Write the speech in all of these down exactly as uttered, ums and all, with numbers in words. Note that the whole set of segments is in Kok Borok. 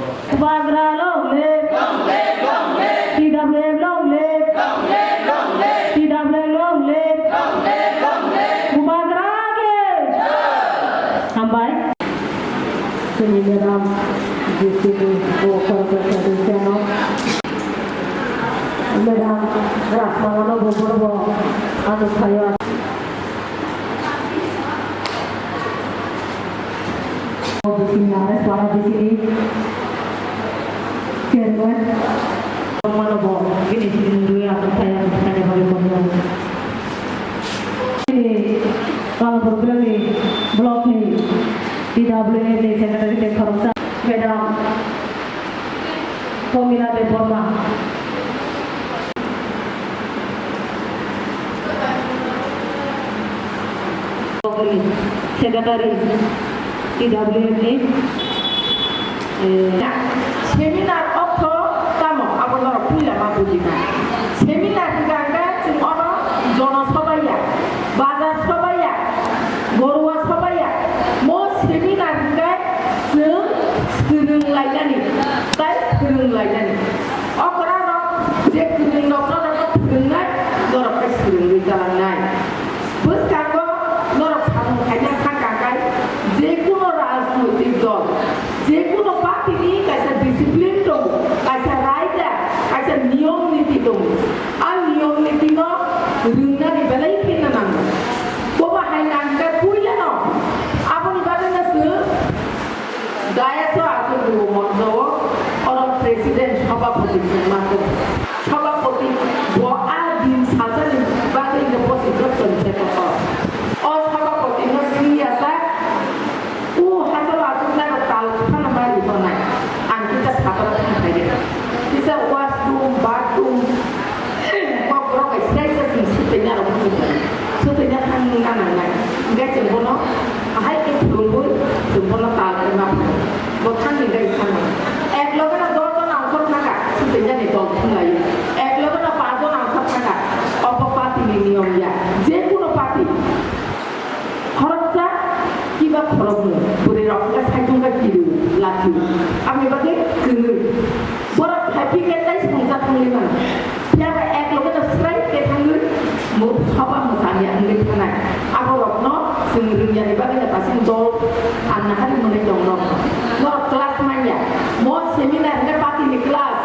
Bubagra long live! T W F long live! T W F long live! Bubagra ke! Hambai. Chini madam, G C B o koroksa sadikyano. Madam, Rajmala no bo borok bo ano phaio. Bising nang, para bising ni. Chairman. Mano bo, gini sini dua yang saya, saya bagi kono. Ini, kalau program ni, block ni, T W F ni secretary de khoroksa, madam. Pomila Debbarma. Secretary T W F ni, eh, seminar ortho tamo abo norok puila ma bujina. Seminar hwnkha hwnkhe chwng oro jono sobai ya, bazar sobai ya, gorua sobai ya. Mo seminar hwnkhe chwng swrwng lainani, tai swrwng lainani. Okra rok je kwrwng rok no rok swrwngnai, norok khe swrwngwi kalangnai. Bwskango norok samung khaina thangka khai, je kuno rajnoitik dol, je kuno party ni kaisa discipline tongo, kaisa raida, kaisa niyom niti tongo. A niyom niti no rwngnani belai kheno nango. Boba hai nangkhe puila no. Aboni bagwi no chwng Dayas o aswk rwo moncho o, oro president, sabhapati se ma tongo. Sabhapati bo a din salsani bagwi no bosi jotoni se tongo. O sabhapati no singya sa, o hachalo aswk nago tal phano ma ri tonai. Ang kisa phataro thang phai de. Kisa washroom, bathroom, Kok borok bai srai se chwng swtwina rok muchung tongo. Swtwina thang wngna nangnai. Hingkhe chwng bono ahai khe phwrwngwi chwng bono tal khe ma phai. Bo thangni bai thangno. Ek loge no dos jon ongkhor thangkha, swtwinani dol thwnglaio. Ek loge no panch jon ongkhor thangkha. Obo party ni niyom ya. Je kuno party. Khoroksa kiba khoroknwi bwrwi rok hwnkhe saichung khe kiru, lachiu. Aboni bagwi kwnwi. Borok phaiphikhe tai songcha thangwi mano. Phiya ba ek loge no srai khe thangwi mo-, soba mwsangya wngwi thanai. Aborokno chwng rwngyani bagwi no dasim dol anna hari mwnwi tong norok. Norok class manya. Mo seminar hwnkhe party ni class.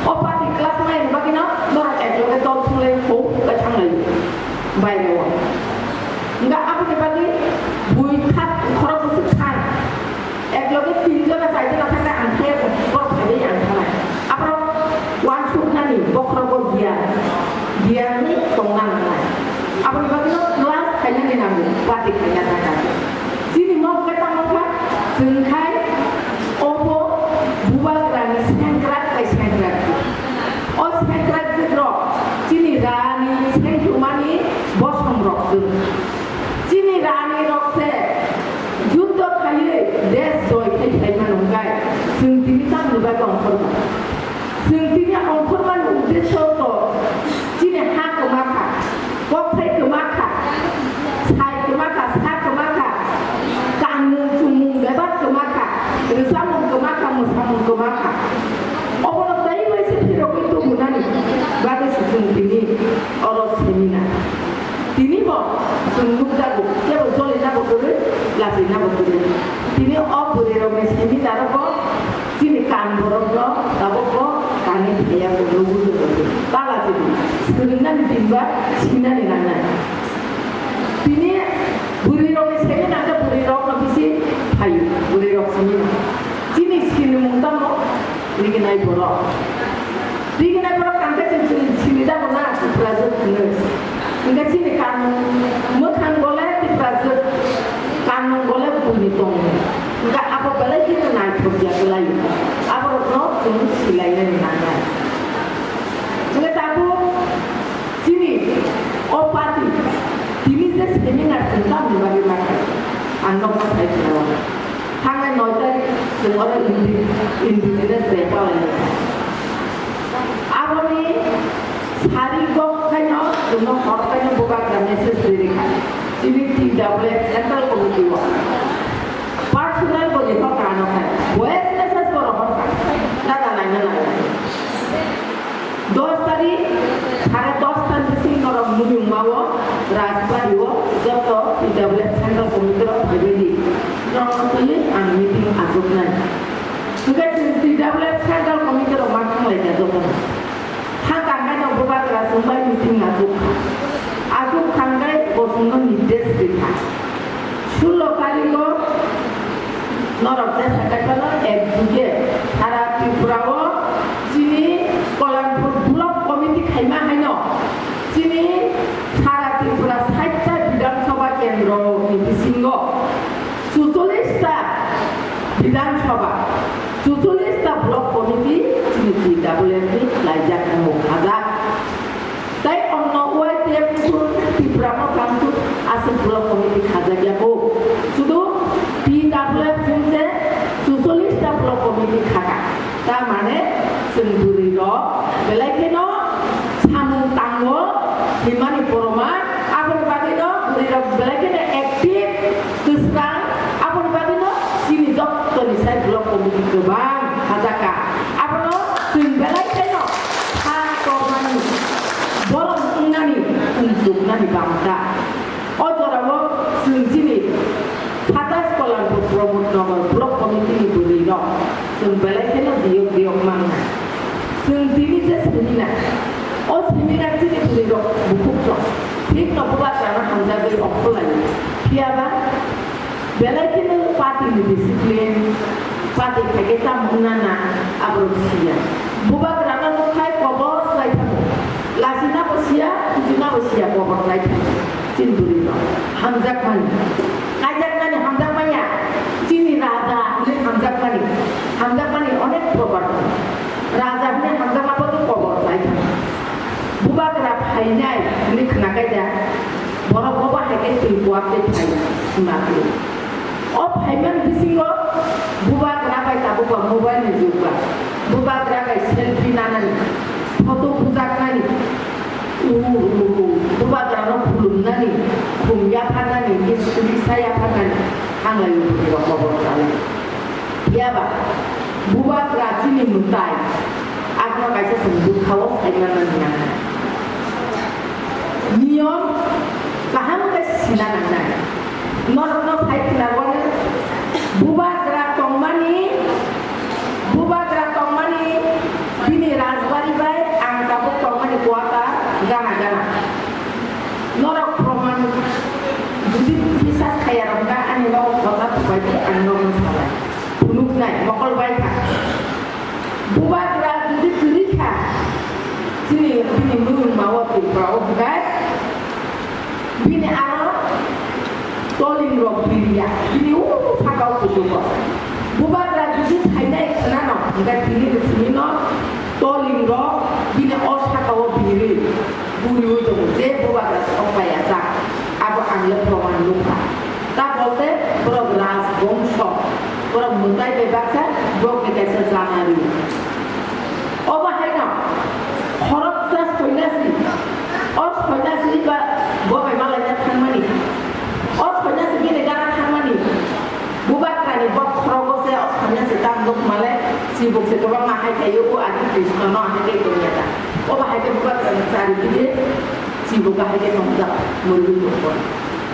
O party class manya bagwi no norok ek loge dol thangwi hok khe thanglai. Baireo. Hingkhe aboni bagwi bui khat khorok bwswk thang. Ek loge tin jona, char jona thangkhe ang khe borok phaibai ang thanai. Aborok uansuknani bokhorogo giyan, giyanwi tongna nangnai. Aboni bagwino class khainani nango, party khaina thangkha. Chini mok khe tamo kha, chwng khai obo bubagrani sengkrak bai sengkrak. O sengkrak rok chini rani sengthumani bosong rok chwng. Chini rani rok se juddo khaiwi desh joy khai phaimano hwnkhe chwng tini tamni bagwi ongkhorma? Chwng tini ongkhormani uddesho to chini ha kwma kha, kokthai kwma kha, sai kwma kha, sa kwma kha, kanmung chumung bebak kwma kha, rwchapmung kwma kha, mwsamung kwma kha. Obono tei bai se phirogwi tubunani bagwi se chwng tini oro seminar. Tini bo chwng nukjago, kebo jolina bo kwrwi, lachina bo kwrwi. Tini o bwrwi rokni seminar o bo chini kan borok no tabuk bo kani thaya bo nugwi tongwi. Tala chini swrwngna ni din ba sinani nangnai. Tini bwrwi rokni seminar khe bwrwi rok no bisi phaio, bwrwi rok seminar. Chini sinimung tamo? Riginai borok. Riginai borok tangkhe chwng chwng sini jago na, Tiprajwk hwnwi. Hwnkhe chini kanmung mwkhang gole Tiprajwk, kanmung gole buini tongmung. Hwnkhe abo belai kheno naithok ya kwlai. Aborokno chwng silainani nangnai. Hwnkhe tabuk chini o party, tini je seminar chwng tamni bagwi ma khlai, ang nokha sai khna o. Thangnai noi tarik chwng oro indi-, Indigenous Day palainai. Aboni sari kok khaino chwngno hor khaino bubagra message ririkha. Chini T W F Central Committee o. Personal bo rihorkha ano khai. Voice message bo rohorkha. Hwnkhe chwng T W F Central Committee rok ma thanglaikha jotono. Thang tangkhe no bubagra chwng bai meeting achuk kha. Achuk thangkhe bo chwngno nirdesh rikha. Sullo tarigo norok je sakha phano ek juge sara Tripura o chini Kalanpur Block Committee khaima haino chini sara Tripura sait ta Bidhan Sabha kendro ni bisingo Chuchollis ta Bidhan Sabha, chuchollis ta Block Committee chini T W F ni laijak tongo khajak. Tai onno Y T F kuthur Tipra Mothani kuthur aswk Block Committee khajak ya bo. Sudu T W F chwng se chuchollis ta Block Committee khaka. Ta mane chwng bwrwi rok belai kheno samung tango himani boroma, aboni bagwi no bwrwi rok belai kheno active, kwsang, aboni bagwi no chini jottoni sai Block Committee kwbang khajaka. Abono chwng belai kheno kha tormani, borom wngnani, wngjuknani bamta. O jorao chwng chini satais Kalanpur Pramod Nagar Block Committee ni bwrwi rok chwng belai kheno diyok diyok mannai. Chwng tini je seminar, o seminar chini bwrwi rok bukhuk rok thik no bubagrano hamjagwi ongkhorlaio. Phiyaba belai kheno party ni discipline, party khaikhe tamo wngna na aborok siya. Bubagrano nukhai kobor khlai thango. Lachina bo siya, hujina bo siya, kobor khlai thango. Chini bwrwi no hamjakmani, kaijakmani hamjakmaya. Chini raja hwnwi hamjakmani, hamjakmani onek probar tongo. Raja hwnwi hamjakma bo kobor khlai thango. Bubagra phainai hwnwi khna kaida. Borok bo bahai khe twi kuak tei phai sima phuru. O phaimani bisingo bubagra bai tabukba mobile ni jugba. Bubagra bai selfie nanani, photo bujaknani, u, u, u, bubagrano khulumnani, khum yapharnani, risa yapharnani, hanglai bubagra kobor chalai. Phiya ba bubagra chini mwtai, akhno kaisa chwng bwkhao sai manna nangnai. Niyom kaham khe sina nangnai. Norokno sai khwlangwano bubagra tongmani, bubagra tongmani bini rajbari bai ang tabuk tongmani kwata gana gana. Norok proman jodi bisas khaya rok wngkha ani nogo khosa thupai di ang norokno salai. Phunuknai mokol bai kha. Bubagra jodi kwrwi kha, chini bini mung mao Tripura o hwnkhe bini aro toling rok biriya, bini o saka o kuchugo. Bubagra jodi phainai khwnano, hwnkhe tini ni simi no toling rok bini o saka o biri. Buriui tongo, je bubagra sok bai achak, abo ang le proman nukha. Ta bolte borok rajbongso, borok mwtai bai baksa, borok ni kaisa janari. Obo haino khoroksa soinasi, o soinasi ba bo bai malaina thangmani, o soinasi bini gana thangmani. Bubagrani bokhorogo se o sanya se tam nuk male, chibuk se kwbangma hai khaio, o agi Krishna no hai khe tongya ta. Obo hai khe bubagrani chari bidi chibuk hai khe tongjak, murwi nukgo.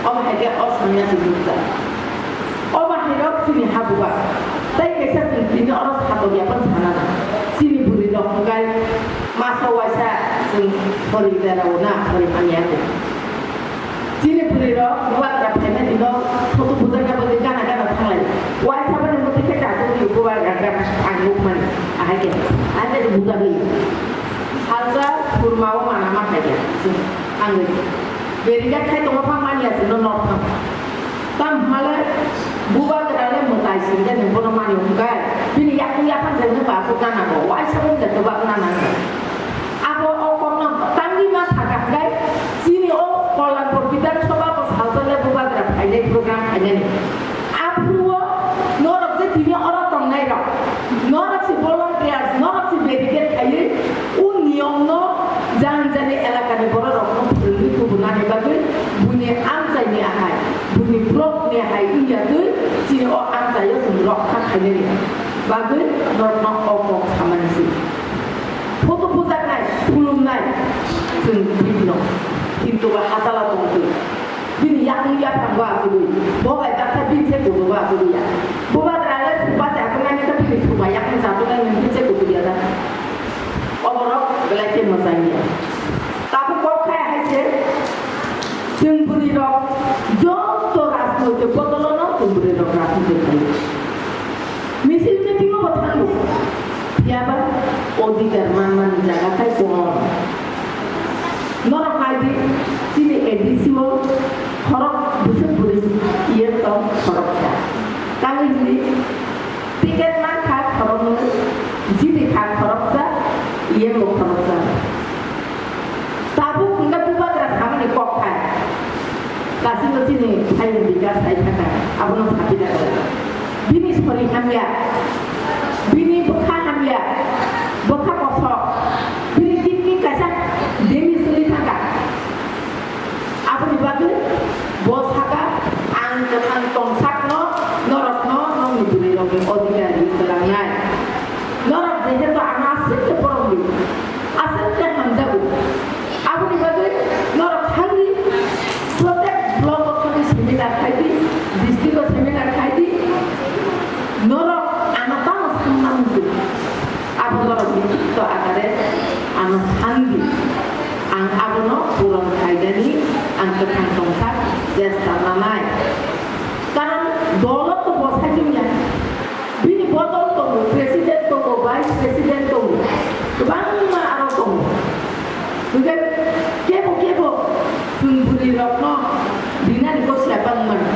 Obo hai khe o sanya se nukjak. Obo hai rok chini ha bubak. Tai kaisa chwng tini oro satok ya phan sana na. Chini bwrwi rok hwnkhe masa waisa chwng sori berao na, sori hamya khe. Chini bwrwi rok bubagra phaima dino photo bujakna bagwi gana gana thanglai. Waisa bani muti khe chajak di bubagra gana ang nukmani. Ahai khe, ahai khe bujagwi. Salsa khurma o mana ma khaikha. Ang berika khai tongma pha manya sino nok thang. Tam hale bubagra le mwtai singkhe ni bono mani hwnkhe. Bini yakung yaphang jengno ba asuk gana go. Waisa bani jengno ba gana nango. Abo o kokno tangwi ma sakha hwnkhe chini o Kalanpur Bidhan Sabha bo salsa le bubagra phainai program khainani. Aphuru o norok je tini oro tongnai rok, norok se volunteers, norok se dedicate khaiwi o niyom no jani jani elaka ni borok rok no phwrwngwi tubunani bagwi buini amchai ni ahai, buini block ni ahai wngya twi chini o amchai o chwng rokha khainani bagwi norok no o kok samani se. Photo bujaknai, khulumnai, chwng bini no. Kintu ba hachalo tongtwi. Bini yakung yaphango achugwi. Bo bai baksa bini se kuchugo achugwi ya. Bubagra le supa se Thumai yakni chatunai nung khe cheko tuya da. Oborok belai khe mwchang ya. Tabuk kok khai hai se, chwng bwrwi rok joto rajnoitik bodolono chwng bwrwi rok rajnoitik khai. Misil meeting o bo thango. Phiyaba odhikar manmani jaga khai kom. Norok nai di, chini A D C o khorok bwswk bwrwi E M tong khoroksa. Tamni hwnwi ticket man kha khoroknwi, jini kha khoroksa, E M bo khoroksa. Tabuk hwnkhe bubagra samani kok khai. Kasino chini phayung bikas hai thaka, abono sapi da. Bini sori hamya, bini bwkha hamya, bwkha kosok, bini kidney kaisa demi suri thaka. Aboni bagwi bo saka, "Ang kwthang tongsakno, norokno, nokni bwrwirokni odhikar rwi kwlangnai. Norok jehetu ano aswk khe borom rw, aswk khe hamjago. Aboni bagwi norok thangwi protek block o thangwi seminar khai di, district o seminar khai di, norok ano tamo sanna muchung." Abo norok likhito akare ano sandi. Ang abono puron khaidani, ang kwthang tongsa chesta nanai. Karon dolo to bosai chwngya. Bini bodol tongo, president tongo, vice president tongo, kwbangma aro tongo. Hwnkhe kebo kebo chwng bwrwi rokno rinani kosya bangmani.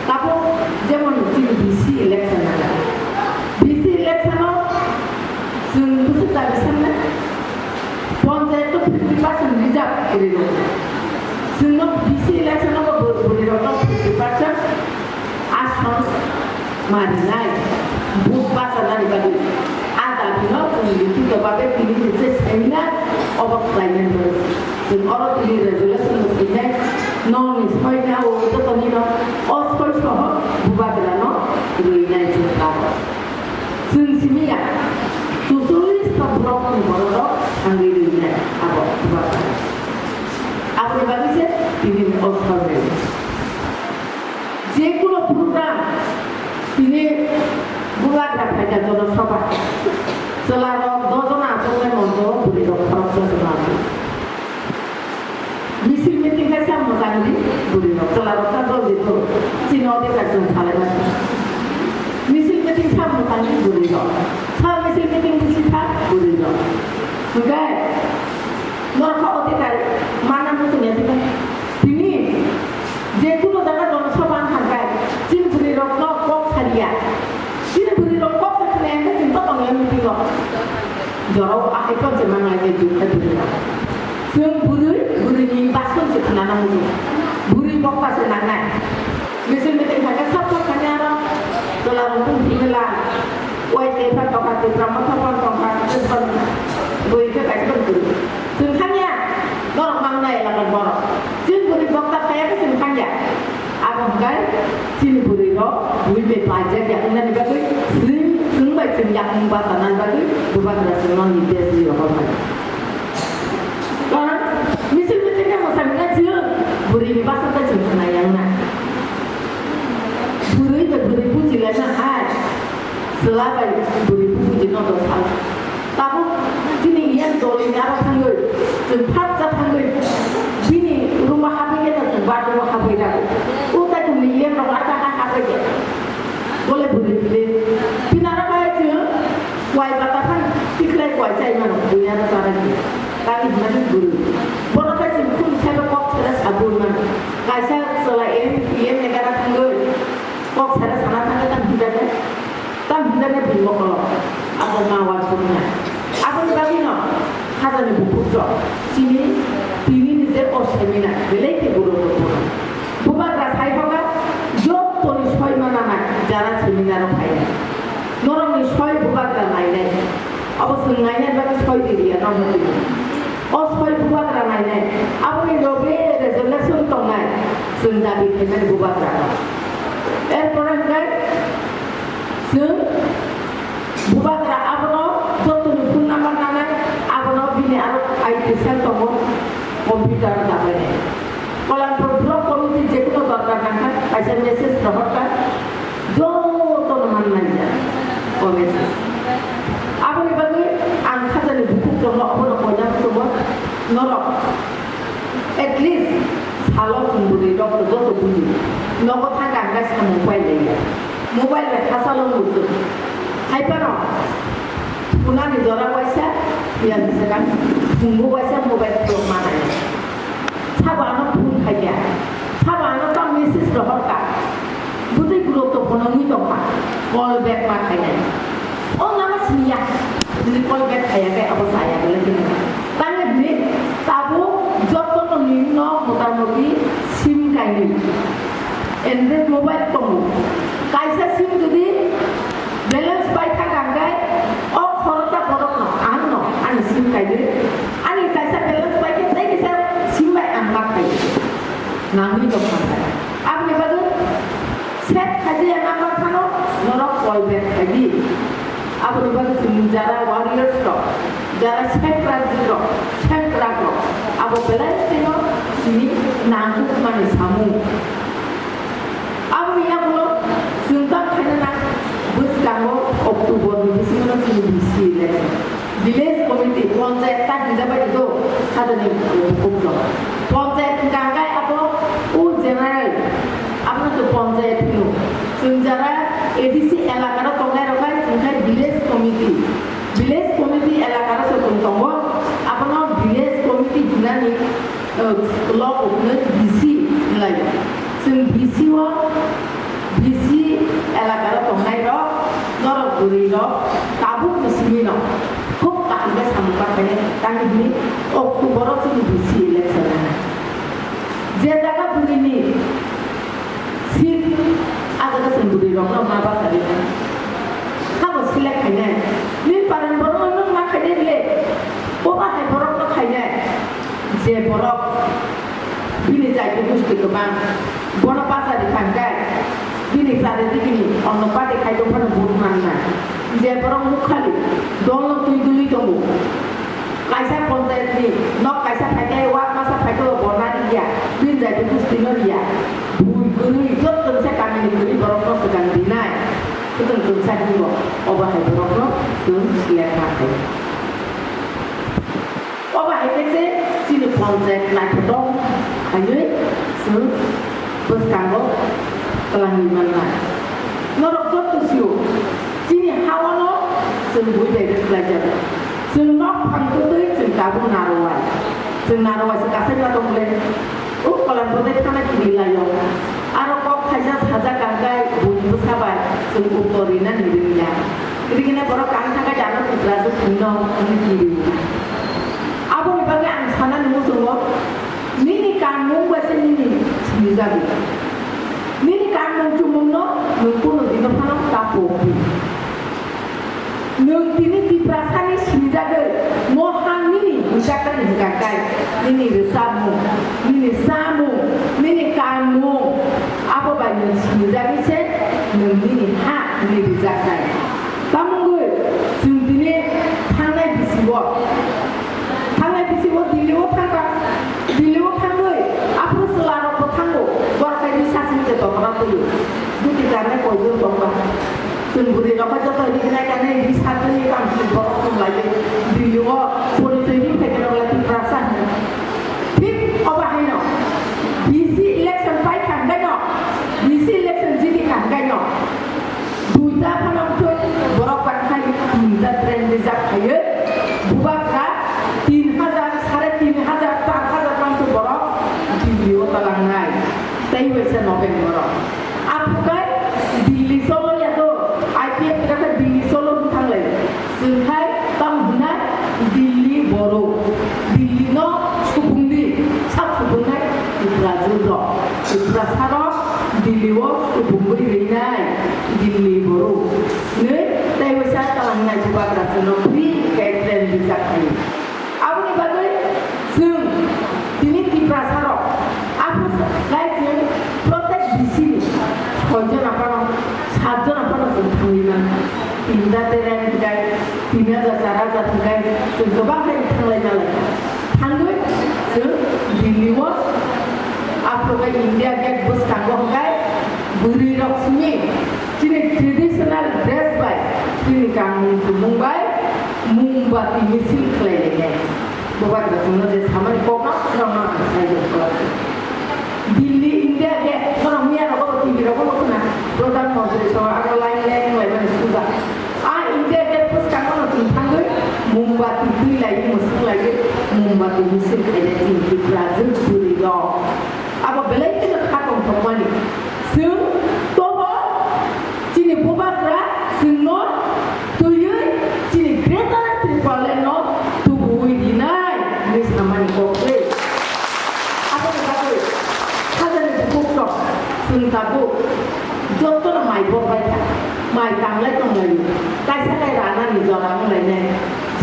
Tabuk jemon chini B C election nangkha. B C election o chwng bwswk dabi sanna, ponchayat o fifty percent reserve kwrwi rw. Chwngno B C election o bo bwrwi rokno fifty percent ason marinai, vote bachanani bagwi. A dabino chwng likhito bagwi tini ni je seminar obo khlainani bagwi. Chwng oro tini resolution bo swinai, nokni soina o jotonino o soi soho bubagrano rwinai chwng kagoj. Chwng simi ya, chuchollis ta borokni bororok thangwi rwinai abo bubagra. Aboni bagwi se tini ni o soi rwinai. Jekuno program tini bubagra phaikha jonosabha. Chwlarok dojono achuknai monto, bwrwirok khoroksa jono achuk. Misil meeting khe sa mwchang di bwrwirok, chwlarok ta jol di to. Chini odhikar chwng salai mani. Misil meeting sa mwchang di bwrwirok. Sa misil meeting bisi kha bwrwirok. Hwnkhe norok kha odhikar manna muchungya tini. Tini Jekuno jaga jonosabha wng thangkhe, chini bwrwirokno kok sariya. Chini bwrwirok kok sa khna ya khe chwng to tongya meeting o. Jorao ahai phano se manglai khe jukha bwrwirok. Chwng bwrwi, bwrwini bason se khnana muchung. Bwrwi bokta se nangnai. Misil meeting thangkhe sab sab thangya aro. Chwla rok bung phimela. Wai te phan tongkha, Tipra Motha phan tongkha, bwrwi khe kaisa bwrwi. Chwng thangya, norok mangna elakar borok. Chini bwrwi bokta phaiya khe chwng thangya. Abo hwnkhe chini bwrwi rok bui bai paijak ya wngnani bagwi chwng, chwng bai chwng yakung bachanani bagwi bubagra chwngno nirdesh rwi rohor bai. Karon misil meeting khe mwsang wngkha chwng bwrwini bwsakhe chwng khna ya wngna. Bwrwi bai bwrwi buji laina hai. Chwla bai bwrwi bubuji no do sal. Tabuk chini yen doli ni aro thangwi, chwng phat cha thangwi, bini room o habwi khe no chwng bathroom o habwi rw. O tai chwngni yen rok aro kha habwi khe. Dole bwrwi bwrwi. Bini aro khe chwng kwai bata phan tikhlai kwai chai mano, bini aro chara khe. Tani hwnmani bwrwi. Bono khe chwng khun thaibo kok sere sabwi mano. Kaisa chwla M P M ni gara thangwi kok sere sana thangwi tang hwnjago. Tam hwnjaknai bini mokolo, abo ma uansuknai. Aboni bagwino hajani bukhukrok chini tinini je o seminar belai khe guruttwpurno. Bubagra sai hoga jottoni soi mananai jara seminar-o phainai. Norokni soi bubagra nainai. Abo chwng nainai bagwi soi di riya norokni. O soi bubagra nainai. Aboni loge resolution tongnai. Chwng dabi khaimani bubagra no. Erpore hwnkhe Chwng bubagra abono jotoni phone number nanai, abono bini aro I T cell tongo, computer dabainai. Kolampur Block Committee jekuno dottor nangkha, kaisa message rohorkha, jotono man naijak. Oasis. Aboni bagwi ang khajani bukhuk tongno obono koina muchungo norok. At least salo chwng bwrwi rok joto bini nogo thangka hwnkhe samung pai laiya. Mobile bai hachalo muchung. Hai phano phunani jora waisa, phiya ni swkang phungo waisa mobile phone manai. Sabo ano phone khaikha, sabo ano ta message rohorkha, bwtwi gurutto phone wngwi tongkha, call back ma khainai. O nama siniya, bini call back khaiya khe abo chaya belai khe nang. Tangwi bini tabuk jotono nini no motamoti sim kainwi Android mobile tongo. Kaisa sim jodi balance pai thangkha hwnkhe o khoroksa borokno, ahokno ani sim kainwi, ani kaisa balance pai khe tei kisa sim bai ang ma khai nangwi tongkha hwnkhe. Aboni bagwi save khaijaya number phano norok call back khaidi. Aboni bagwi chwng jara warriors rok, jara sengkrak jwk rok, sengkrak rok, abo belai kheno chini nangkukmani samung. Aboni yagulo chwng tamo khaina nang bwskango October ni bisingo chini B C election. Village committee, ponchayat ta hinja bai do, sadani bukhuk do. Ponchayat hwnkha hwnkhe abo o general, abono se ponchayat hino. Chwng jara A D C elakaro tongnai rok hai chwng khai village committee. Village committee elakaro se chwng tongo, abono village committee hinani, eh, lo hwnwi V C hinlai. Chwng V C o, V C elakaro tongnai rok, norok bwrwi rok, tabuk ni simi no khub kaham khe samung kha khainai, tamni hwnwi October o chini V C election nang. Je jaga bwrwi ni seat, a jaga chwng bwrwi rok no ma bachari nai. Sabo select khainai. Nini paran borok no nwng ma khainai le, bo bahai borok no khainai. Je borok bini jati gosti kwbang, bono bachari thangkhe, bini chari digini onno party khai tongphano vote manna. Je borok mukhali dolno twi dului tongo, kaisa ponchayat ni nok kaisa phaikhe, ward masa phaikhe bo borna riya, bini jati gosti no riya, bui kwrwi joto se kamini kwrwi borok no swkang rinai, kwthwng kwngsa hingo, obo hai borok no chwng select ma khainai. Obo hai khe se chini ponchayat naithotok khlaiwi chwng bwskango twlangwi mannai. Norok joto sio, chini ha-o no chwng bui bai rwkhlaijago. Chwng nok phang twtwi chwng tabuk narwai. Chwng narwai se kasaima tong le. O Kolanpur de thana kiri laio. Aro kok khaisa sajak kangkai bui bwsa bai chwng uttor rinani rwngya. Rikina borok kang thangkha jano Tiprasa thwino hwnwi kiri. Aboni bagwi ang sanani muchungo, nini kanmung bai se nini sinijagwi. Nini kanmung chumungno nwng kunu dino phano ta pokdi. Nwng tini Tiprasani sinijagwi, mo ha nini hwnjaknani hwnkha khe, nini rwchapmung, nini chamung, nini kanmung, abo bai nwng sinijagwi se nwng nini ha hwnwi rwjaknai. Tamo wngwi chwng tini thangnai bisingo, thangnai bisingo Delhi-o thangkha, Delhi-o thangwi aphuru chwlarokbo thango, borok hai bisasing se tongna twiwi. Duti karnai koijon tongba. Chwng bwrwi rok joto rignai kanai ri satwi tang borok chwng lai Delhi-o porichoi ri phaikhe rok lai Tiprasa hino. Thik obo haino B C election pai kha hwnkhe no, B C election jiti kha hwnkhe no. Duita phano thwi borok bangkha tinta train reserve khaiwi bubagra tin hajar, sare tin hajar, char hajar bangkha borok Delhi-o talangnai. Tei waisa November-o. Aphuru khe Delhi cholo ya do, I P F khe Delhi cholo wng thanglai. Chwng khai tamo hwnai Delhi borok. Delhi no supungdi, sak supungnai Tiprajwk rok. Tiprasa rok Delhi o supungwi rinai Delhi borok. Nwi tei waisa talangnai bubagra chwngno free khe train reserve khai. Aboni bagwi chwng tini Tiprasa rok, aphuru khe chwng protek B C ni soi jona phano, sat jona phano chwng thangwi mankha. Tin hajar, tin hajar, tin hajar, char hajar hwnkhe chwng kwbang khe thanglai nalai. Thangwi chwng Delhi o, aphuru khe India Gate bwskango hwnkhe bwrwi rok simi chini traditional dress bai Chini kangni chumung bai mumbati misil khlai lainai. Bubagra chwngno je samani kokno khorokno ang sai rw kha. Delhi, India Gate, bono miya rogo T V rogo nukho na, Pradhan Mantri saha aro line line laimani suja. A India Gate bwskango no chwng thangwi mumbati twi laiwi, mwswng laiwi mumbati misil khainai chini Tripura jwk bwrwi rok. Abo belai kheno kha tongthokmani. Chwng tobo chini bubagra chwngno twiwi chini Greater Tipraland no tubuwi rinai hinwi samani kok se. Aboni bagwi hajani bukukrok chwng tabuk jotono mai bok bai kha, mai tanglai tonglaio, kaisa kai ranani jora wnglainai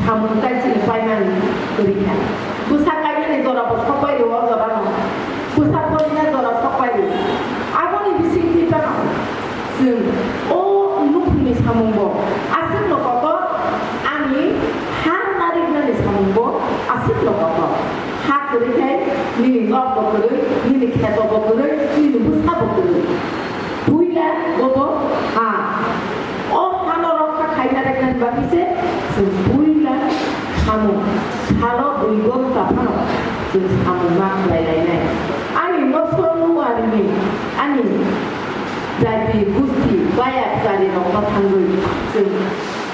samung tai chini paimani kwrwi kha. Bwsa kainani jora bo sok bai rwo, o jora no bwsa porina jora sok bai rwo. Aboni bisingtwi phano chwng o nukhungni samung bo aswkno kotor, ani ha nariknani samung bo aswkno kotor. Ha kwrwi khe nini nok bo kwrwi, nini kheto bo kwrwi, nini bwsa bo kwrwi. Puila bobo ha. O hano rokha khaina reknani bagwi se chwng puila samung salo dui ghonta phano chwng samung ma khlai lainai. Ani nosro nuarini, ani jati gusti baya kwchari rokno thangwi chwng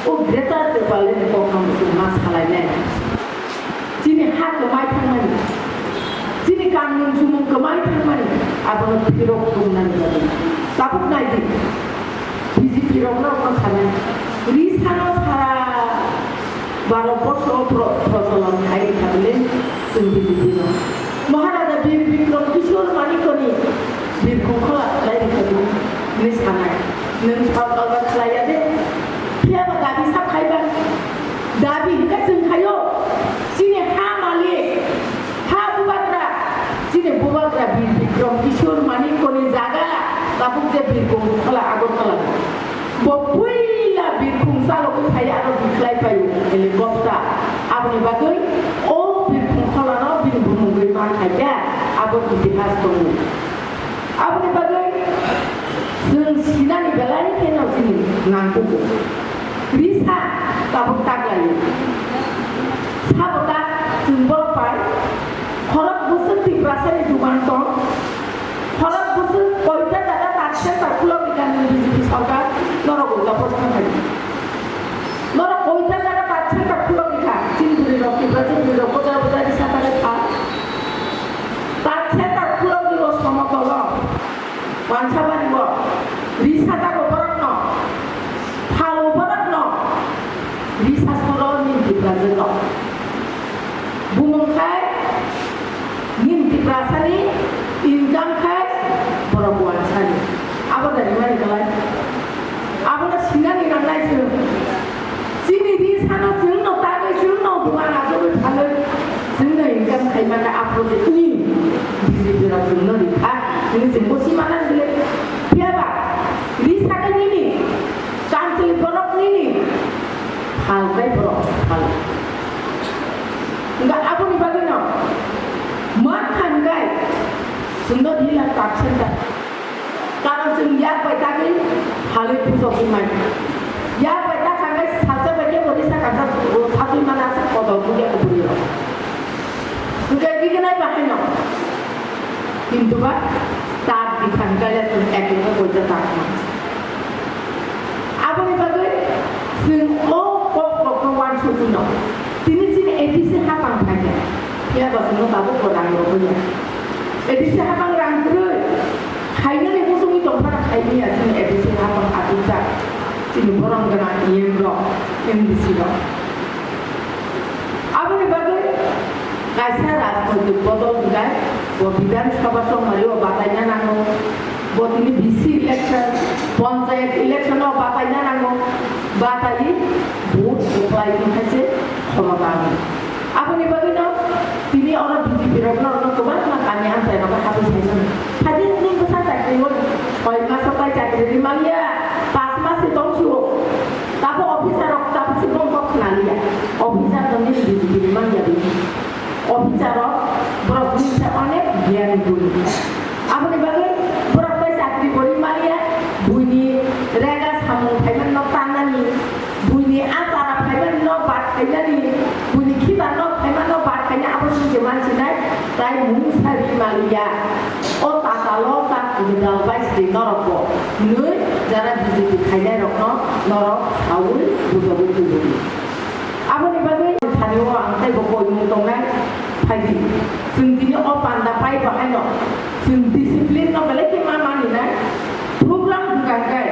o Greater Tipraland ni kokno chwng ma salainai. Chini ha kwmai thangmani, chini kanmung chumung kwmai thangmani, abono phirok tubunani bagwi. Tabuk nai di, B J P rokno rokno sanai. Risano sara Bharat borsho pro-, procholon khai rikha bole chwng B J P no. Maharaja Bir Bikram Kishore Manikyani birkhong khola khlai rikha bole hinwi sanai. Nwng sorkar ba khlai ya de, phiya ba dabi sak khai ba. Dabi hwnkhe chwng khaio, chini ha malik, ha bubagra, chini bubagra Bir Bikram Kishore Manikyani jaga tabuk je birkhong khola Agartala. Bo puila birkhong chalogwi phai aro bikhlai paio helicopter. Aboni bagwi o birkhong kholano bini bumungwi ma khaikha, abo itihas tongo. Aboni bagwi chwng sinani belai kheno chini nangkugo. Risa tabuk tak laio. Sabo tak chwng borok pai khorok bwswk Tiprasani dugan tong. Khorok bwswk koita jaga tak center khulok rikha nini B J P sorkar, norok uta post khai. Norok koita jaga tak center khulok rikha. Chini bwrwi rok, Tiprasa bwrwi rok, bojar bojar risa thangwi pha. Tak center khulok rwo somotolo. Wansabari o risa dago borokno, phalo borokno, risa soro nini Tiprajwkno. Bumung khai nini Tiprasani income khai borok wansani. Abo da rimani kwlai? Abono sinani nangnai chwng. Chini risano chwngno tagwi, chwngno dugan achugwi phalwi, chwngno income khaimani a project ni B J P rok chwngno rikha. Hwnwi chwngbo simanani bile. Phiyaba risa khe nini, kanchwlwi borok nini, phal khe borok phal. Hwnkhe aboni bagwino ma khan khe chwngno rila tak center. Karon chwng yak bai tagwi phalwi pujo wngmani. Yak bai ta kha khe salsa bai khe bo risa kansa sachwi mana aswk kodol bukya kubui rok. Hwnkhe rignai bahaino. Kintu ba tak bikhan kaila chwng ek ekha koita tak ma. Aboni bagwi chwng o kok rokno uansukgwino tini chini A D C hapang phaikha. Phiya ba chwngno tabuk bo rang rwgwi ya. A D C hapang rang kwrwi. Khainani muchungwi tongphano khaimaya chini A D C hapang achukjak chini borom gwnang E M rok, M D C rok. Aboni bagwi kaisa rajnoitik bodol hwnkhe bo Bidhan Sabha chongmari o bataina nango, bo tini V C election, panchayat election o bataina nango, bataiwi vote kwplai wngkha se khoroknwi. Aboni bagwino tini oro B J P rokno, rokno kwbangma kami amchairokno habwi saimano. Phadi nini bwsa chakri o soi maso tai chakri rimaliya, pas mas se tongsio. Tabo officer rok tabuk se bongkok khnaliya. Officer no nini B J P rimaliya bini. Officer rok borok nini se onek gyan guni. Aboni bagwi borok bai chakri bo rimaliya, buini rega samung khaimano tannani. B Khainani, buini khibarno phaimano bar khaina abo sung se mansinai, tai mungsa ri maliya. O tatalo ta kudal bai sri norokbo hinwi jara B J P khainairokno norok saui bujogwi tubudi. Aboni bagwi thanio ang teibo koimung tongnai phaidi. Chwng tini o panda pai bahaino chwng discipline no belai khe ma maninai. Program hwnkha khe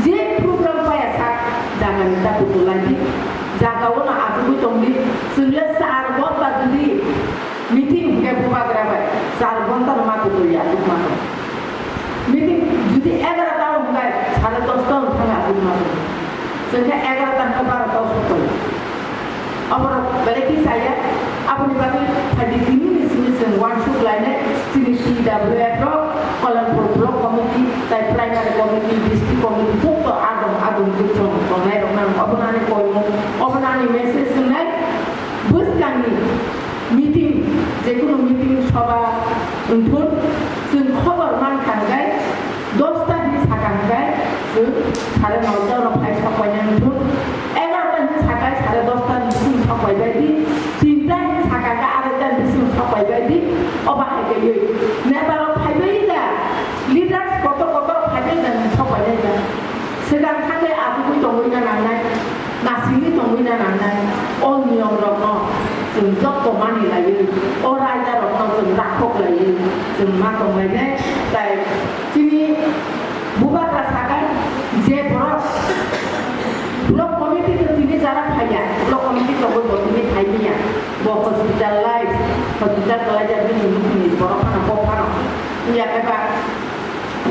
je program paya sak jagani ta butulai di. Jagao no achugwi tongdi. Chwng le char ghonta jodi meeting hwnkhe bubagra bai char ghonta no ma butulya achukma tong. Meeting jodi egarota o hwnkhe sare dosta o thangwi achukma tong. Chwng khe egarota hwnkhe barota o sokoi. Oborok belai khe chaya. Aboni bagwi phaidi tinini simi chwng uansuk lainai chini C W F rok, Kalanpur Block Committee, tai Primary Committee, District Committee, joto adong adong jwk chwng tongnai rok nang. Obono ani koimung, obono ani message wngnai. Bwskangni meeting, jekunu meeting soba wngthun, chwng khobor mankha hwnkhe, dosta hwnwi sakha hwnkhe, chwng sare noita no phai sok painani thung. Egarota hwnwi sakha sare dosta ni bising sok paibai di. Tinta hwnwi sakha khe araita ni bising sok paibai di. O bahai kaiwi neta rok phaibai da, leaders kotor kotor phaibai da, hwnwi sok painai da. Swkang thangwi achugwi tongwi na nangnai, nasingwi tongwi na nangnai. O niyom rokno chwng jotto mani laiwi, o raida rokno chwng rakhok laiwi chwng ma tong lainai. Tai chini bubagra sakai je borok block committee to tini jara phaiya, block committee to bo tini phaimiya, bo hospitalize, hospital kalaijak bini nukhungni borok phano bo phano. Wngya khe ba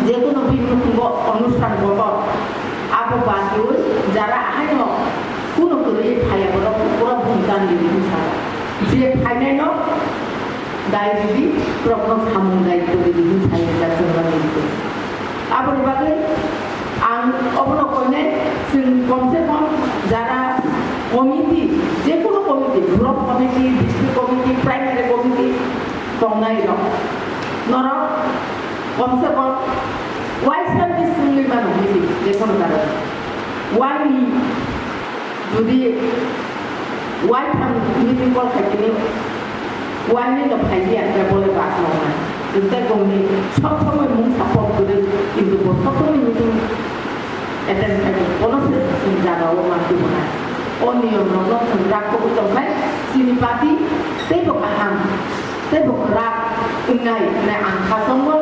jekunu bini nukhugo onusthan kotor, abo badiwi jara ahaino kunu kwrwi phaiya borok pura bumtan di hinwi saka. Je phainaino dai ridi, borokno samung dai kwrwi di hinwi saka chwngno nini. Aboni bagwi ang obono koinai chwng komse kom jara committee, jekunu committee, block committee, district committee, primary committee tongnai rok norok komse kom waisa ni swngwi mano meeting, jekunu karon. Wani jodi waitham meeting call khai tini wani no phai ya, hwnkhe bole bak nokna. Jodi tei bongni sob somoi mungsa pok kwrwi, kintu bo sob somoi meeting attend khai tini, bono se chwng jaga o ma tubunai. O niyom rokno chwng rakhogwi tongkhai chini party teibo kaham. Tei bo kwrak wngnai hwnwi ang kha chongo.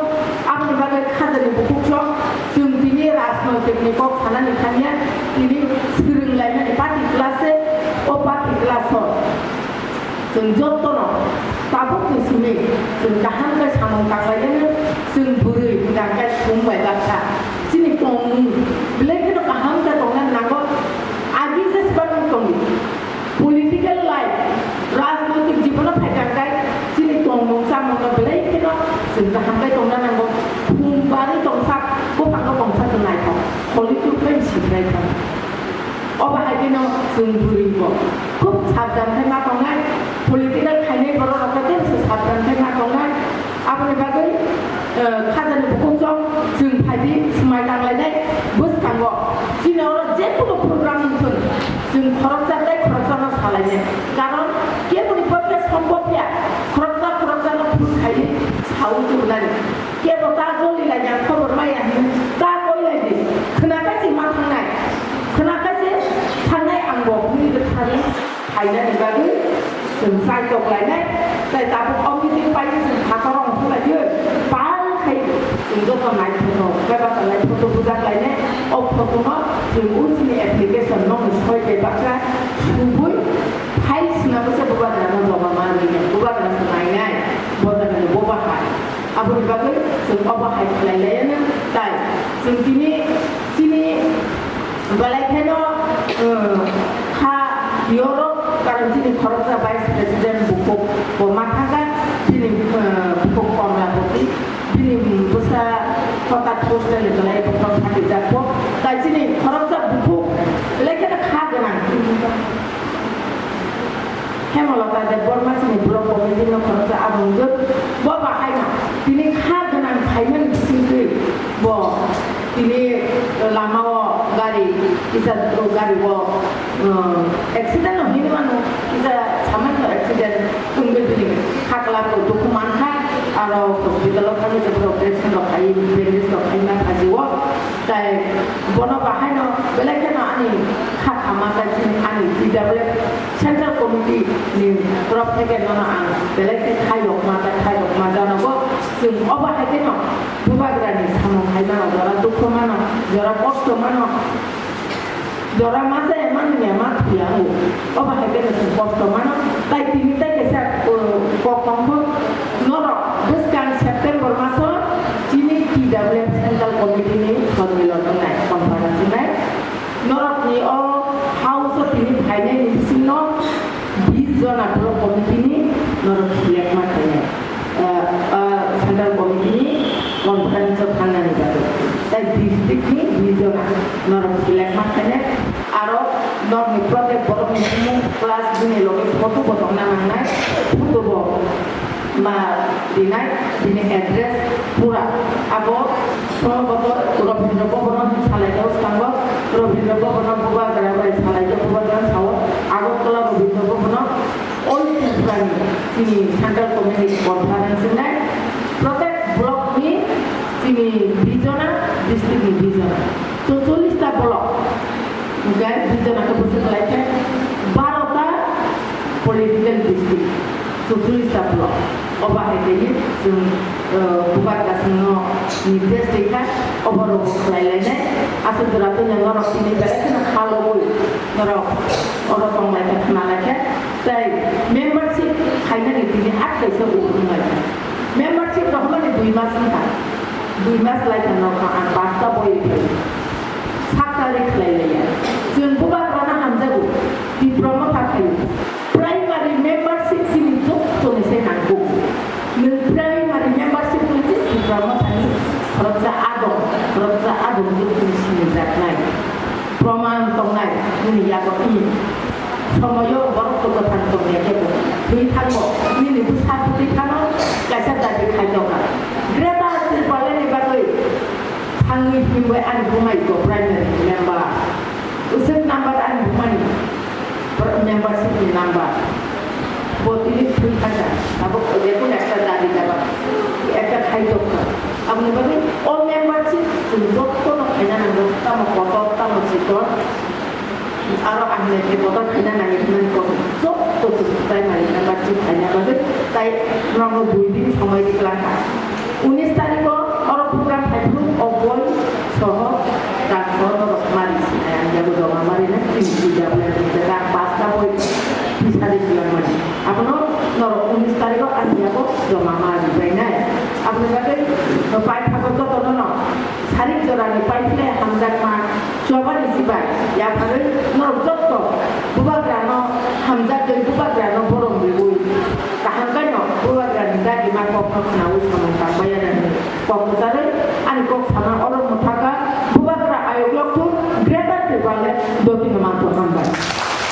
Aboni bagwi khajani bukhuk chwng, chwng tini rajnoitik ni kok sanani thangya, tini swrwng lainani party class se, o party class o chwng jotono tabuk ni simi chwng kaham khe samung tanglainani, chwng bwrwi hwnkha khe sum bai baksa. Chini tongmung belai kheno kaham khe tongna nango, agi jesbano tongdi. Political life, rajnoitik jibono phaikha khe chini tongmung chamungno belai kheno chwng kaham khe tongna nango. Khum barwi tongsa, buphango tongsa chwng naithok, kholi tukhai sikrai thang. Obo hai kheno chwng bwrwi bo khub sabdan khe ma tongnai, political khainai borok rok khe tei se sabdan khe ma tongnai. Aboni bagwi, eh, khajani bukhuk chwng, chwng phaidi swmai tanglainai bwskango. Chini oro jekunu program wngthun, chwng khoroksa tei khoroksano salainai. Karon keboni pore sombhob ya, khoroksa khoroksano phone khaiwi saui tubunani. Kebo ta joli lainai, khobor maya hinwi ta koi laidi. Khwnakhai se ma thangnai, khwnakhai se thangnai angbo hwnwi rwkha rw. Phainani bagwi chwng chaitok lainai, tei tabuk o meeting painai chwng phatar rok wngkha lai di, pal khai chwng joto naithotok khe bachalainai, photo bujak lainai. O photo no chwng o chini application no soi bai baksa subui file swnamwi se bubagra no joma manwi bubagra se nainai, bo jaga ni bo bahai. Aboni bagwi chwng obo hai khlai laiya nw tai. Chwng tini chini belai kheno, um, kha yorok, karon chini khoroksa Vice President bukhuk bo ma thangkha, chini, um, bukhuk Komlapati, bini bwsa Kotak Hostel ni belai bukhuk thangkha jakbo. Tai chini khoroksa bukhuk belai kheno kha gwnang. Hemolata Debbarma chini block committee no khoroksa abungjwk. Bo bahaino tini kha gwnang phaimani bisingtwi bo tini lamao gari kisa gari o, um, accident no hinwi mano. Samanto accident wngwi bini khakla bo dukhu mankha, aro hospital o thangwi jeboro operation rok khai, bandage rok khaima phaji o. Tai bono bahaino belai kheno ani kha khama tai chini ani T W F Central Committee ni torop theke nono ang belai khe khaiyokma tai khaiyokma janogo. Chwng obo hai kheno bubagrani samung khaimano, jora dukhu mano, jora kosto mano. Jora ma chaya ma nungya ma thuya o. Obo hai khe chwng kosto mano. Tai tini tai kaisa, uh, kok tongkho. Norok bwskang September maso chini T W F Central Committee ni sonmilon wngnai, conference wngnai. Norok ni o house o tini phainai ni bisingno bis jona borok committee ni norok select ma khainai. Uh, uh, Central Committee ni conference o thangnani bagwi. Tai district ni region norok select ma khainai. Aro norok ni protek borok ni bumung plus bini loge photo bo tongna nangnai. Photo bo ma rinai, bini address pura. Abo sombhoto Rabindra Bhavan o salai o skango, Rabindra Bhavan o bubagra bai salai o bubagra sao, Agartala Rabindra Bhavan o All Tripurani chini Central Committee Conference wngnai, protek block ni chini bijona, district ni bijona, chorchollis ta block, hwnkhe bijona khe bwswk lai khe baro ta political district, chorchollis ta block. Obo hai khe chwng, eh, bubagra chwngno nirdesh rikha, obo rok khlai lainai, aswk jora twi norok tini belai kheno kha lobwi norok oro tong lai kha, khna lai kha. Tai membership khainani tini at kaisa ur wng lai kha. Membership rohormani dui mas wng kha. Dui mas lai kha norok ang pasta boi rikha. Sak tari khlai laiya. Chwng bubagrano hamjago. Tipra Motha khaio. Primary membership chini jottoni se nangkuk. Nwng primary membership twi se Tipra Mothani khoroksa adong, khoroksa adong jottoni sinijaknai. Proman tongnai nini yago i. Somoyo borok kwthang tongya khe bo thwi thango, nini bwsa bwtwi phano kaisa dabi khai tongkha. Greater Tripura ni bagwi thangwi himbai ani bumai go primary member. Usuk number ani bumani membership ni number. Bo tini thwi thanka. Abo jekun ekta dabi daba. Ekta khai tongkha. Aboni bagwi o membership chwng jotono khaina nango. Tamo kotor, tamo chikon. Aro ang nai khe kotor khaina nangya hwnwi kok joto chwng primary membership khaina bagwi tai norokno dui din somoi rwkha. Unis tarikh o oro program phaiphuru o boi soho rang soho norok mari sinai ang yago joma mari na chini P W N ni jaga pasta boi pisari silang mani. Abono norok unis tarikh o ang yago joma mari bai nai. Aboni bagwi pai thago jotono no Sarik jorani paiphlai hamjakma chobani sibai yaphagwi norok jotto bubagrano hamjakgwi bubagrano borom riwi kaham khaino bubagrani dagima kokno khnaui samung tangbai ya nangni kok kwcharwi